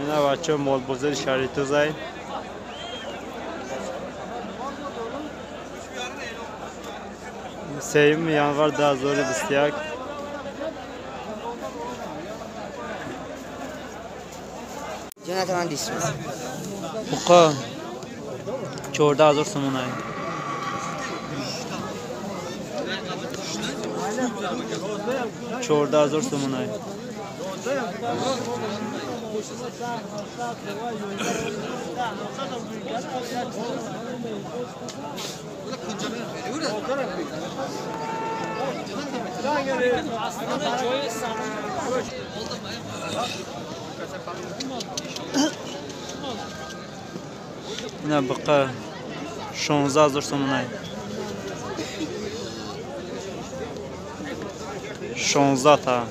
Ина бача молбозори шаҳри Тузай. 3 январ 2021. Буқа 14,000 сомонай. 14,000 сомонай. Ина буқа 16,000 сомонай. 16 та.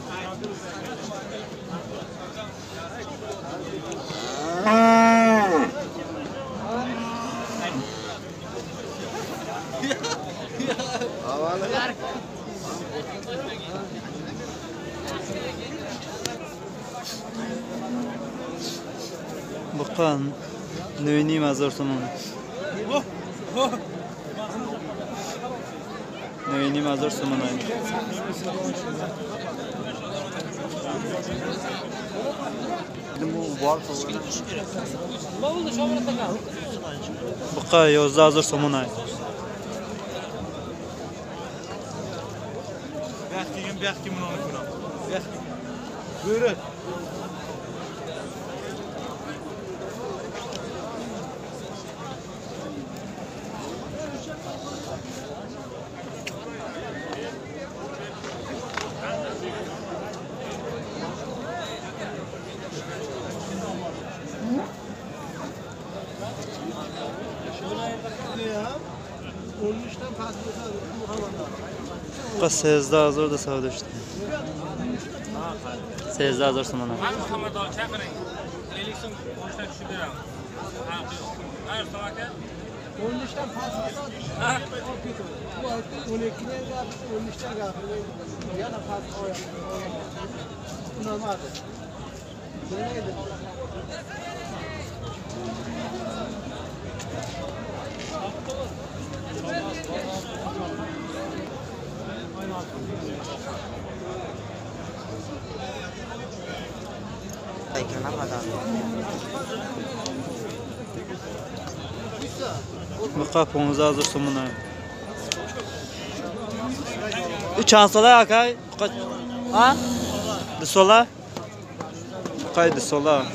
Буқа 9,5 сомон. 9,5 сомон. Буқа 11,000 сомон. Buyurun. Буқа 13,000 да савдо шуд. 13,000 сомон. Буқа 15,000 сомон. Чанд сола акай? Буқа а? 2 сола? Буқай 2 сола.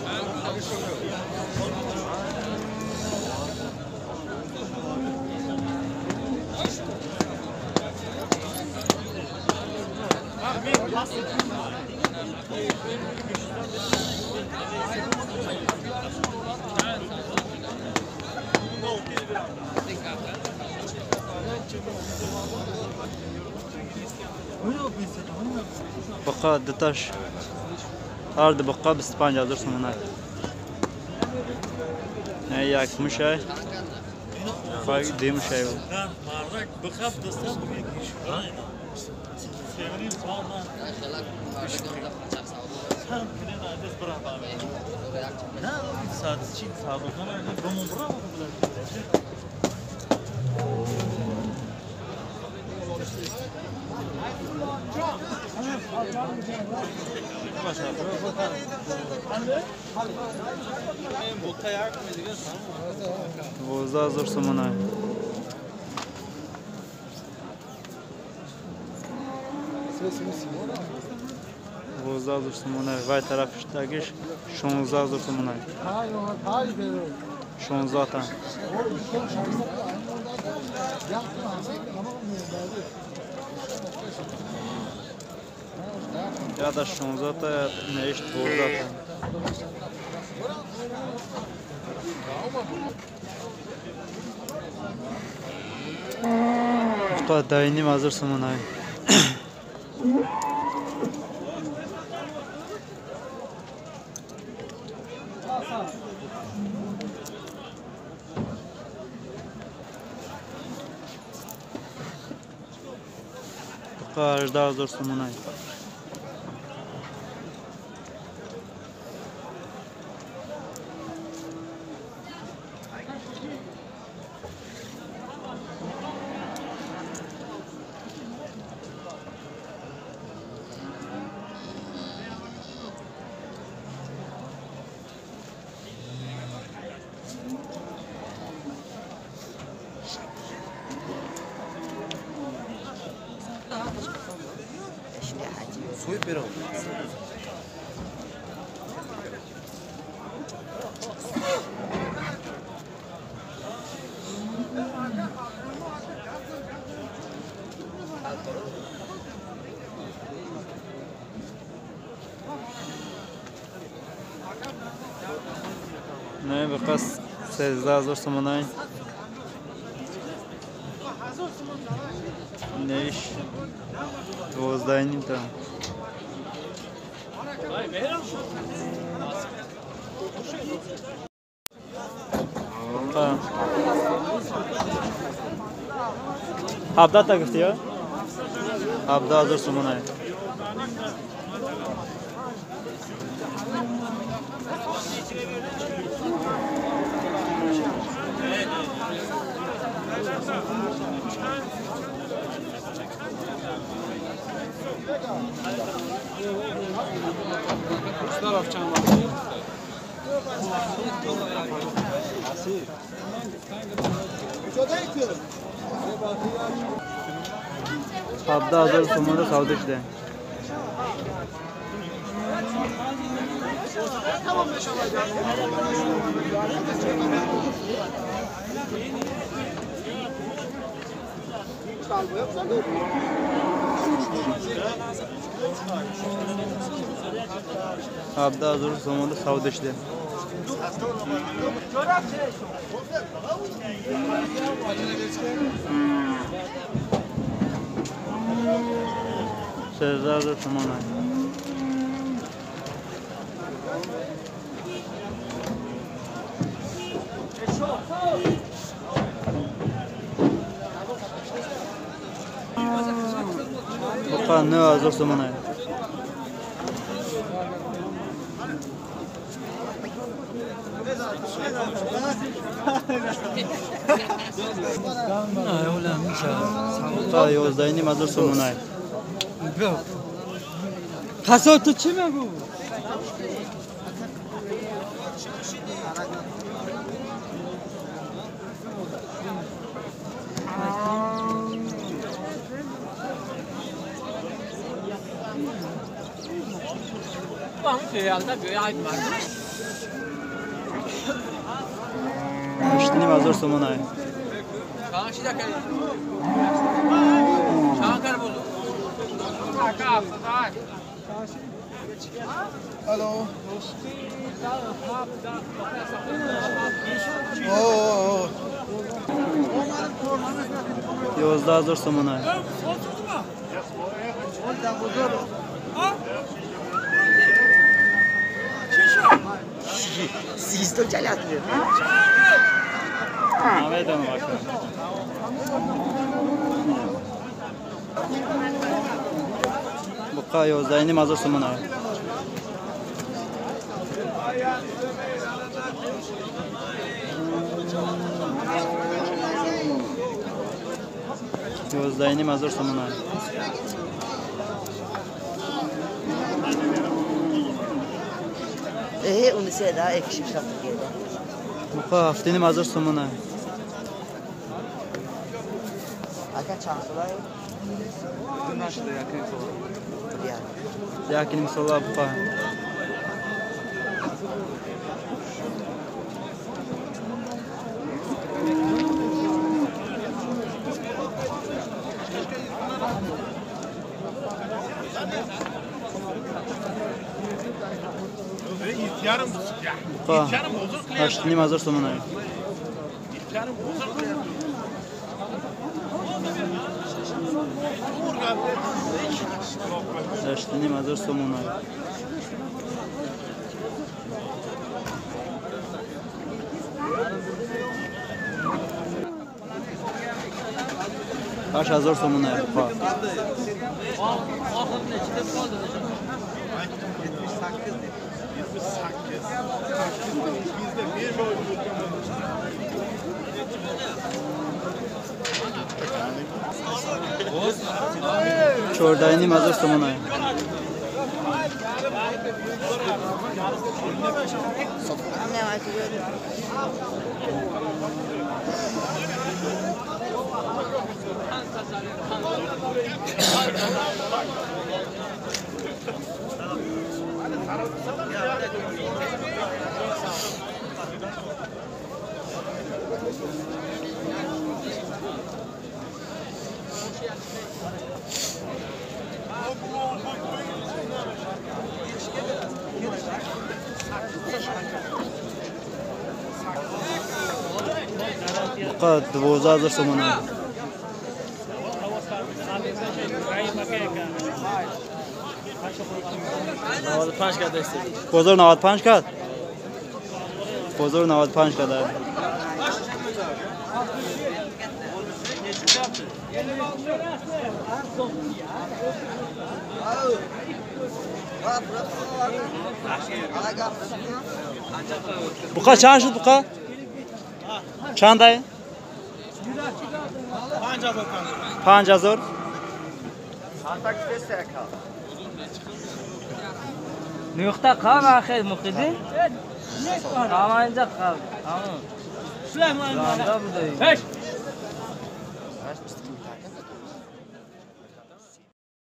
Буқа дуташ ҳар ду буқа 25,000 сомон. Як мушай, ду мушай. 12,000 сомон. 12,000 сомон. Вай тарафиш тагиш 16,000 сомон. 16 та. Я да 16 та, неш 12 та. Буқа 9,5 сомон. Буқа 18,000 сомон. Не, бақас 13,000 сомонай. Неш 12.5 та. 17 та гуфти, я? 17,000 сомонай. 17,000 сомонда савдо шуда. 17,000 сомонда савдо шуда. 13,000 сомона. Буқа 9,000 сомона. Буқа 11,5 сомона. Қасо ту чӣ мегӯ? 8,5 сомона. Алло. 11,000 сомона. Намедонам ака. Буқа 11,5 сомона. 11,5 сомона. Буқа 7,5 сомона. 1.5 сола буқа. Буқа 8,5 сомона. 8,5 сомона. 8,000 сомона. Буқа. 14,5 сомона. Buqa 12,000 сомона. Бозор 95 кард? Бозор 95 кард. Buqa чанд шуд буқа? Чанд ай? 5000. نقطه قام آخر مقدم قام اینجا قام.